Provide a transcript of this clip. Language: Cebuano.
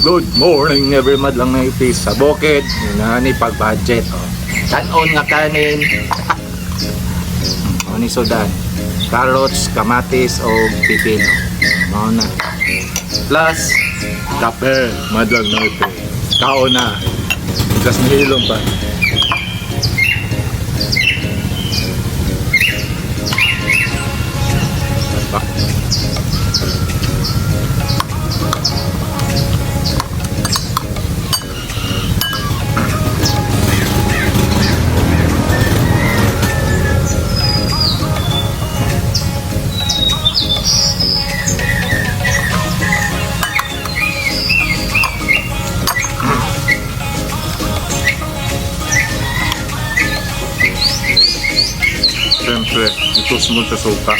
Good morning every madlang na ipis sa bukid. Yun ni pag-budget. Oh. Kanon nga kanin. O ni sudan. Carrots, kamatis o pipino. Mao na. Plus, kape. Madlang na ipis. Kaon na. Plus nihilom pa. Pa. Siyempre, ito mo sa suka.